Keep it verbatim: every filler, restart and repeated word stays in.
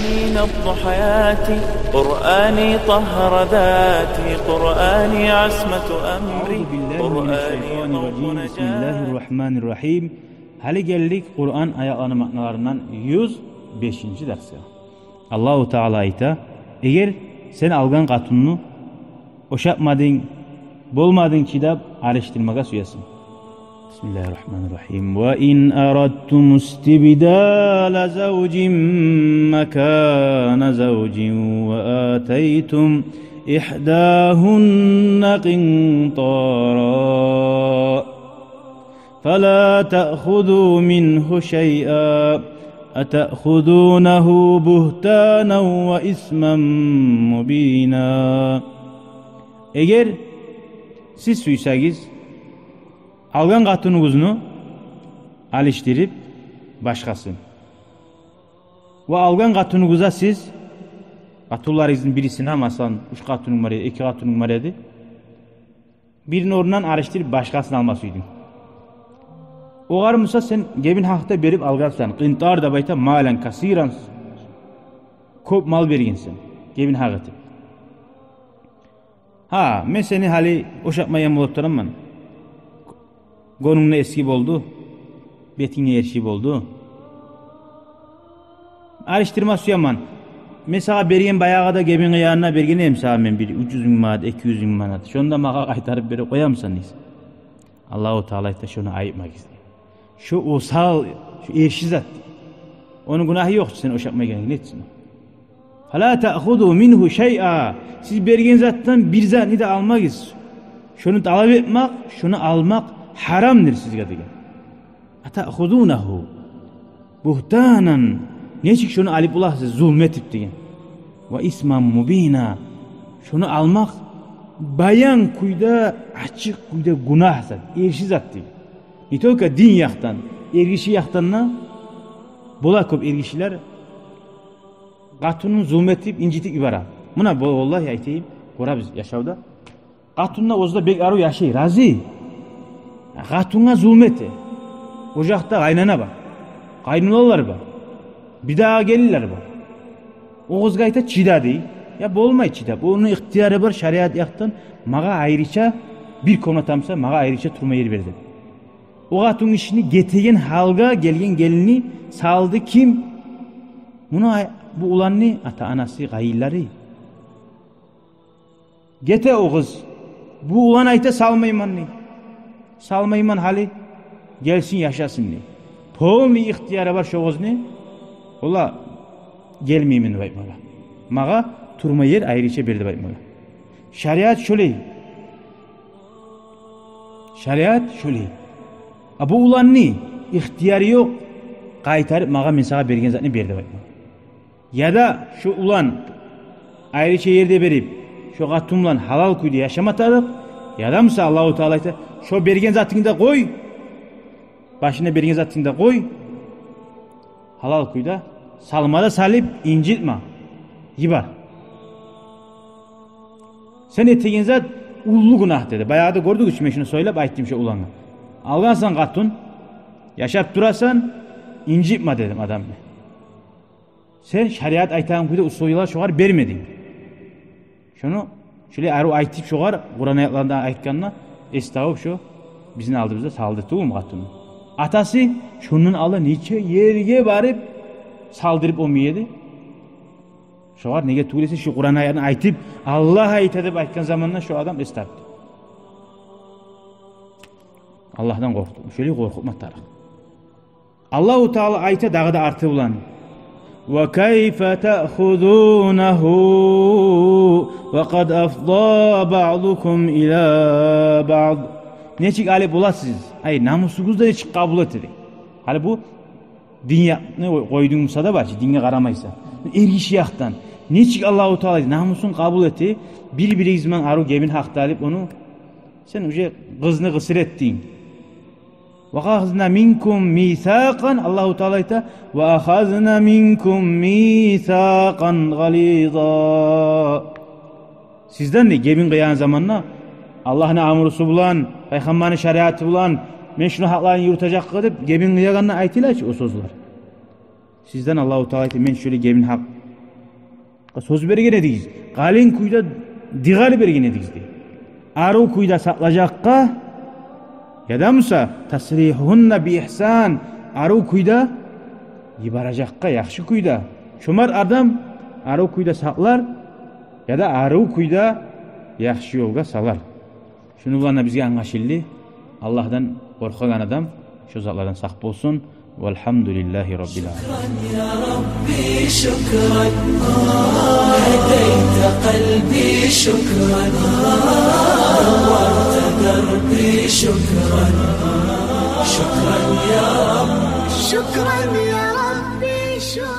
من الضحيات، قرآني طهر ذاتي، قرآني عصمة أمري، أعوذ بالله من الشيطان الرجيم. بسم الله الرحمن الرحيم. Гьали гелдик Къуран аятланы маъналарындан юз бешинчи дарсгъа. Аллагьу Таала айта: «Эгер сен алгъан къатынны ошатмадынг, болмадынг чыдап, алышдырмагъа сюесен». بسم الله الرحمن الرحيم. وإن أردتم استبدال زوج مكان زوج وآتيتم إحداهن قنطارا فلا تأخذوا منه شيئا أتأخذونه بهتانا وإثما مبينا. Эгер сиз сюйсегиз, алгъан къатыныгъызны алышдырып башгъасын. Ва алгъан къатыныгъызгъа сиз, къатынларыгъызны бирисине, масала, уьч къатынынг бар эди, эки къатынынг бар эди, бирини орнундан алышдырып башгъасын алма сюйдюнг. Огъар буса сен гебин гьакъда берип алгъансан, къинтар деп айта, малан касиран, кёп мал бергенсен гебин гьакъ этип. Гьа, мен сени гьали ошатмайгъан болуп тураман. Гёнгюнгде эски болду, бетинге эрши болду. Алышдырма сюемен. Мен сагъа берген, баягъы да гебин къыягъанда берген эдим сагъа мен бир уьч юз минг манат, эки юз минг манат. Шону да магъа къайтарып берип къоямысан, дейсен. Аллагьу Таала айта: «Шону айтмагъыз», дей. Шо осал, шо эрши зат. Ону гюнагьы ёкъ чу, сен ошатмайгъанынг, нетсин? فلا تأخذوا منه شيئا. Сиз берген затдан бир затны да алмагъыз. Шону талап этмек, шону алмакъ гьарамдыр сизге, деген. أتأخذونه بهتانا. Нечик шону алып боласыз зулму этип, деген. وإثما مبينا. Шону алмакъ баян кюйде, ачыкъ кюйде гюнагь зат, эрши зат, деген. Не только дин якъдан, эргиши якъдан да бола кёп эргишилер къатынын зулму этип, инжитип йибере. Муна бу, валлагь айтайым, гёребиз яшавда. Къатын да оьзю де бек арив яшай, рази. Къатынгъа зулму эте. О якъда къайнана бар, къайнолалар бар, бирдагъы гелинлер бар. О къызгъа айта: «Чыда», дей. Я болмай чыдап. Ону ихтияры бар шариат якъдан: «Магъа айрыча бир комнатамса, магъа айрыча турма ер бер», деп. О къатын гишини гетеген гьалгъа гелген гелинни салды ким? Муну ай-, бу уланны ата-анасы, къайынлары. Гете о къыз. Бу улан айта: «Салмайман», дей. «Салмайман, гьали гелсин, яшасын», дей. Полный ихтияры бар шо къызны. Ола гелмеймен деп айтмагъа. Магъа турма ер айрыча бер деп айтмагъа. Шариат шолай. Шариат шолай. А бу уланны ихтияры ёкъ къайтарып магъа, мен сагъа берген затны бер деп айтмагъа. Яда шо улан айрыча ерде берип, шо къатын булан гьалал кюйде яшама тарыкъ, яда буса Аллагьу Таала айта: «Шо берген затынгны да къой, башына берген затынгны да къой, гьалал кюйде салма да салып, инжитме, йибер». Сен этеген зат уллу гюнагь, деди. Баягъыда гёрдюк чю, мен шуну сёйлеп айтдым шо улангъа. Алгъансан къатын, яшап турасан, инжитме дедим адамны. Сен шариат айтагъан кюйде условиялар шогъар бермединг. Шону шолай арив айтып шогъар, Къуран аятларында айтгъанда, эс тавуп шо бизин алдыбызда салды тюгюлмю къатынны. Атасы шондан алда нече ерге барып салдырып болмай эди. Шогъар неге тюгюл эсе, шо Къуран аятны айтып, Аллагь айта деп айтгъан заманда шо адам эс тапды. Аллагьдан къоркъду. Шолай къоркъутма тарыкъ. Аллагьу Таала айта дагъы да арты булан: «وكيف تأخذونه وقد أفضى بعضكم إلى بعض». Нечик алып боласыз? Ай, намусугъуз да нечик къабул этеди? Гьали бу дин якъны къой-, къойдунг буса да бар чы, динге къарамайса. Эргиши якъдан нечик Аллагьу Таала намусун къабул эте, бир-биригиз булан арив гебин гьакъда алып ону, сен уже къызны къысыр этдинг. وأخذنا منكم ميثاقا, Аллагьу Таала айта: وأخذنا منكم ميثاقا غليظا. Сизден де гебин къыягъан заманда Аллагьны амрусу булан, пайхаммарны шариаты булан, мен шуну гьакъларын юрютежекге деп гебин къыягъанда айтыла чы о сёзлер. Сизден, Аллагьу Таала айта, мен шолай гебин гьакъ Сёз берген эдигиз, къалын кюйде дыгъар берген эдигиз дей. Арив кюйде сакълажакъгъа, яда буса, تسريحهن بإحسان, арив кюйде йибережекге, яхшы кюйде. Чомарт адам арив кюйде сакълар, яда арив кюйде яхшы ёлгъа салар. Шуну булан да бизге англашылды. Аллагьдан къоркъагъан адам шо затлардан сакъ болсун. والحمد لله رب العالمين. شكرا يا ربي، شكرا. هديت قلبي، شكرا. نورت دربي، شكرا. شكرا يا رب. شكرا يا ربي، شكرا.